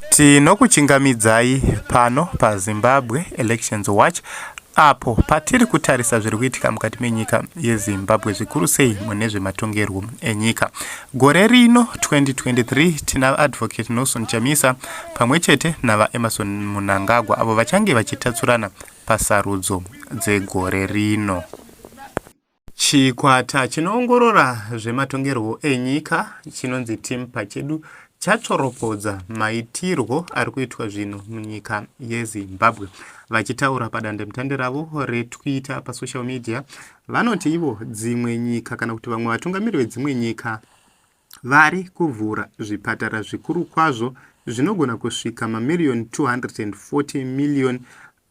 Tinokuchingamidzai pano paZimbabwe Elections Watch apo patiri kutarisa zviri kuitika mukati menyika yeZimbabwe, zvikuru sei mune zvematongerwo enyika. Gore rino 2023 tina Advocate Nelson Chamisa pamwe chete naVaEmmerson Mnangagwa avo vachange vachitatsurana pasarudzo dzegore rino. Chikwata chinoongorora zvematongerwo enyika chinonzi Team Pachedu chatsoropodza maitirwo ari kuitwa zvinhu munyika yeZimbabwe. Vachitaura padandemutande ravo reTwitter pasocial media, vanoti ivo dzimwe nyika kana kuti vamwe vatungamiri vedzimwe nyika vari kuvhura zvipatara zvikuru kwazvo zvinogona kusvika mamiriyoni 240 million,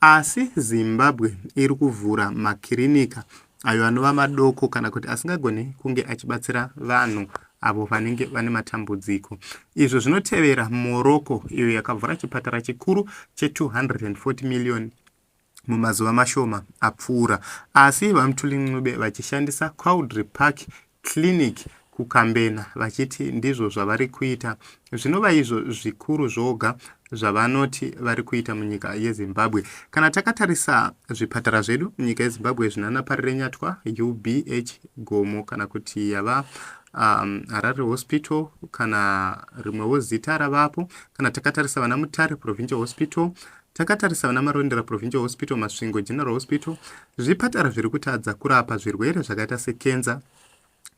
asi Zimbabwe iri kuvhura makirinika ayo anova madoko kana kuti asingagoni kunge achibatsira vanhu avo vanenge vane matambudziko. Izvo zvinotevera Morocco iyo yakavhura chipatara chikuru che240 million mumazuva mashoma apfuura, asi VaMthuli Ncube vachishandisa Cowdray Park Clinic kukambena vachiti ndizvo zvavari kuita, zvinova izvo zvikuru zvoga zvavanoti vari kuita munyika yeZimbabwe. Kana takatarisa zvipatara zvedu munyika yeZimbabwe zvinana Parirenyatwa, UBH, Gomo kana kuti yava Harare Hospital kana rimwewo zita ravapo, kana takatarisa vana Mutare Provincial Hospital, takatarisa vana Marondera Provincial Hospital, Masvingo General Hospital, zvipatara zviri kutadza kurapa zvirwere zvakaita sekenza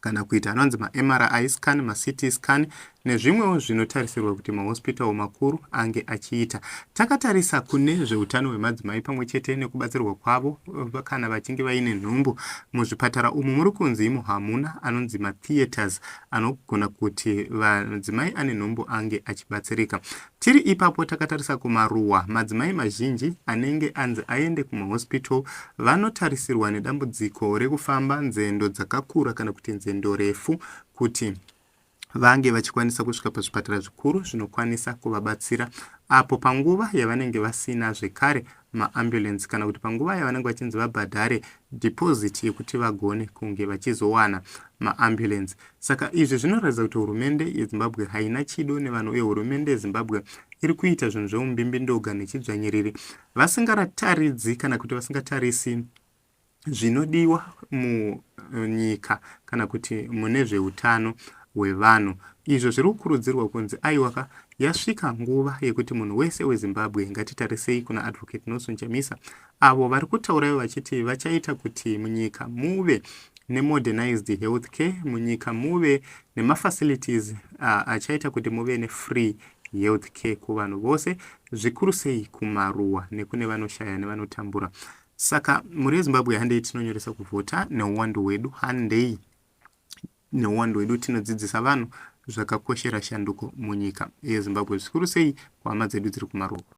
kana kuita anonzi maMRI scan, maCT scan nezvimwewo zvinotarisirwa kuti mahospital makuru ange achiita. Takatarisa kune zveutano hwemadzimai pamwe chete nekubatsirwa kwavo kana vachinge vaine nhumbu, muzvipatara umu muri kunzi imo hamuna anonzi matheatres anogona kuti madzimai ane nhumbu ange achibatsirika. Tiri ipapo takatarisa kumaruwa, madzimai mazhinji anenge anzi aende kumahospital vanotarisirwa nedambudziko rekufamba nzendo dzakakura kana kuti nzendo refu kuti vange vachikwanisa kusvika pazvipatara zvikuru zvinokwanisa kuvabatsira, apo panguva yavanenge vasina zvekare maambulance kana kuti panguva yavanenge vachinzi vabhadhare deposit yekuti vagone kunge vachizowana maambulance. Saka izvi zvinoratidza kuti hurumende yeZimbabwe haina chido nevanhu uye hurumende yeZimbabwe iri kuita zvinhu zveumbimbindoga nechidzvanyiriri, vasingataridzi kana kuti vasingatarisi zvinodiwa munyika kana kuti mune zveutano hwevanhu. Izvo zviri kukurudzirwa kunzi aiwaka, yasvika nguva yekuti munhu wese weZimbabwe ngatitarisei kuna Advocate Nelson Chamisa avo vari kutaura ivo vachiti vachaita kuti munyika muve nemodernized health care, munyika muve nemafacilities achaita kuti muve nefree health care kuvanhu vose, zvikuru sei kumaruwa nekune vanoshaya nevanotambura. Saka mhuri yeZimbabwe, handei tinonyoresa kuvhota neuwandu hwedu, handei neuwandu hwedu tinodzidzisa vanhu zvakakoshera shanduko munyika yeZimbabwe, zvikuru sei kuhama dzedu dziri kumaruwa.